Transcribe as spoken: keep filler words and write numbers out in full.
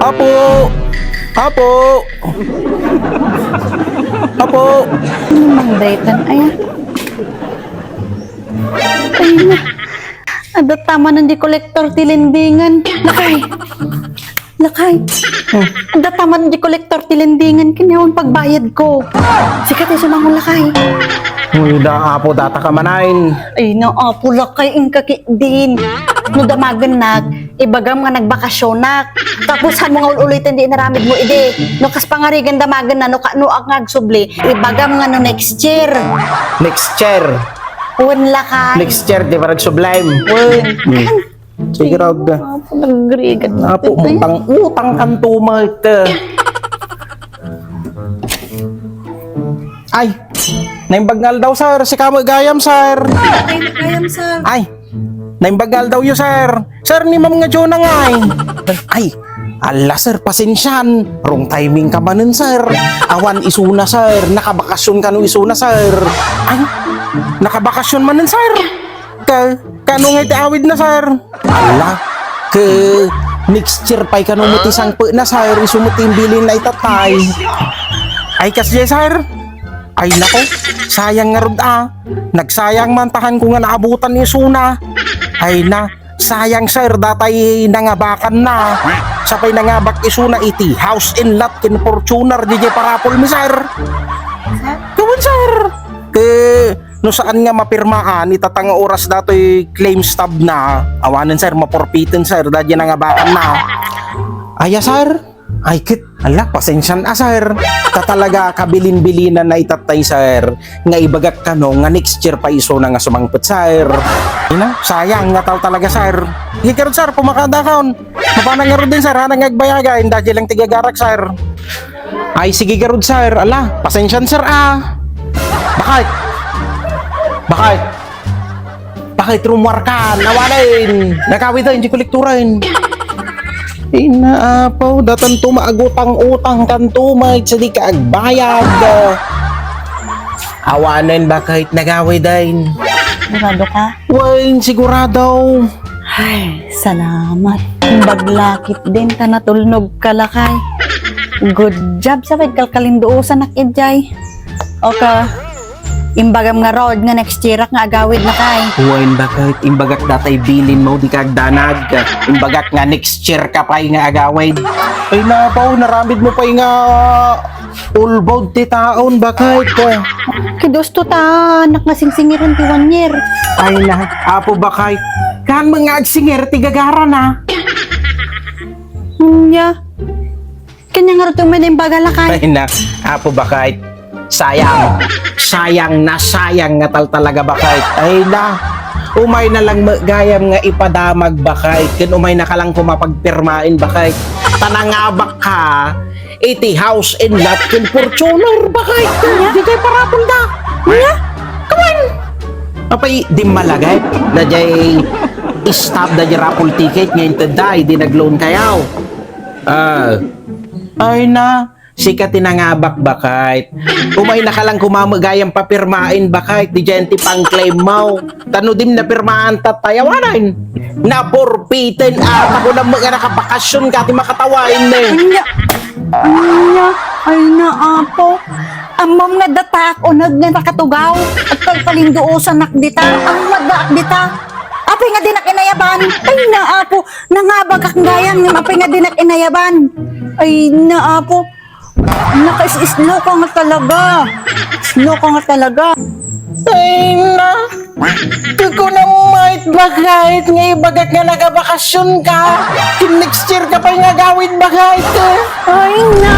Apo! Apo! Apo! Ano mang daytan, aya? Ay na. Adda tamanen di kolektor ti lendingan. Lakay! Lakay! Hmm. Adda tamanen di kolektor ti lendingan. Kaniawan pagbayad ko. Sika ti sumango, lakay. Uy, da, apo, data ka manen. Ay na, apo, lakay, inka ki din. No damagennak, ibagam nga nagbakasyonak. Tapos, saan mo nga ul-ulitin di inaramid mo, idi? No kas pangarigan damagenna, no kaano ak nga agsubli, ibagam nga no next year. Next year. Wen, lakay. Next year, di ba nagsublim? Wen. Hmm. Sige, raw da. Apo, nagrigat. Apo, utang, utang kan tumal ka. Ay, naimbag nga aldaw, sir. Sika met gayam, sir. Ay, gayam, sir. Ay, naimbag nga aldaw yo, sir. Sir, ni Ma'am nga Jonah nga, ay. Ay, ala, sir, pasensian. Wrong timing ka manen, sir. Awan isuna, sir. Nakabakasyon kano isuna, sir. Ay, nakabakasyon manen, sir. Ka, kano nga iti awid na, sir? Ala, ke, next year pay kano met ti sangpet na, sir. Isu met ti imbilin na itatay. Ay, kasdiay, sir. Ay, nako, sayang ngarud, a. Nagsayang man ta haanko nga naabutan isuna. Ay na, sayang, sir, datay nangabakan na. Sapay nangabak isuna iti house and lot ken Fortuner, diay parapol mi, sir. Sir? Kawan, sir. Ke, no saan nga mapirmaan, itata nga oras datoy claim stub na, awanen, sir, maporpiten, sir, daydiay nangabakan na. Aya, sir? Ay, ket, ala, pasensian a, sir. Ta talaga, kabilin-bilinan na itatay, sir, nga ibagak kano nga next year pay isuna nga sumangpet, sir. Ina, sayang nga tal talaga, sir. Sige, ngarud, sir, pumakada kaon. Mapanan ngarud din, sir, haannak nga agbayagan, daydiay lang ti gagarak, sir. Ay, sige, ngarud, sir. Ala, pasensian, sir, a. Bakit? Bakit? Bakit rumuar ka? Awanen. Nagawid, a, diay kolektoren. Ina, apo, datan to maagutang-utang kan to, may sa di ka agbayad. Awanen, bakit nagawid, ay? Sigurado ka? Wen, sigurado. Ay, salamat. Imbag lakay din ta natulnog ka, lakay. Good job, sa pagkalkalinduosanak idiay. Okay. Imbagam ngarud nga next year-ak nga agawid, lakay. Wen, bakit? Imbagak datay bilin mo, di ka agdanag. Imbagak nga next year ka pay nga agawid. Ay, napaw, naramid mo pay nga ulbod ti taon, bakit? Ket usto ta, haannak nga singsingiren ti one year. Ay na, apo, bakit? Haan met nga agsingir ti gagara na. Nya. Kanya nga rutong may naimbag, lakay. Ay na, apo, bakit? Sayang. Sayang na sayang nga tal talaga, bakit? Ay na. Umay na lang met gayam nga ipadamag, bakit? Ken umay na ka lang koma pagpirmaen, bakit? Ta nangabak ka iti house and lot ken Fortuner, bakit? Nya? Diay parapol da. Nya? Kawan! Apay, dimmalagay. Daydiay stub, daydiay raffle ticket nga intedda, idi nag-loan kayaw. Ah. Ay na, sika ti nangabak, bakit? Umay na ka lang koma met gayam papirmaen, bakit? Diay ti pang-claim mo. Ta no dim napirmaan, tatay, awanen. Napurpiten, a, ta kunam met nga nakabakasyon ka ti makatawaen, ne. Anya, anya, ay na, apo. Ammom nga datak, uneg nga nakatugaw. Agkalkalinduosanak dita, ammadaak dita. Apay nga dinak inayaban? Ay na, apo, nangabagak gayam, ngem apay nga dinak inayaban? Ay na, apo, nakais-islo ka nga talaga. Islo ka nga talaga. Ay na, kukunam met, bakit, nga ibagak nga nagabakasyon ka. Ken next year ka pay nga agawid, bakit? Ay na,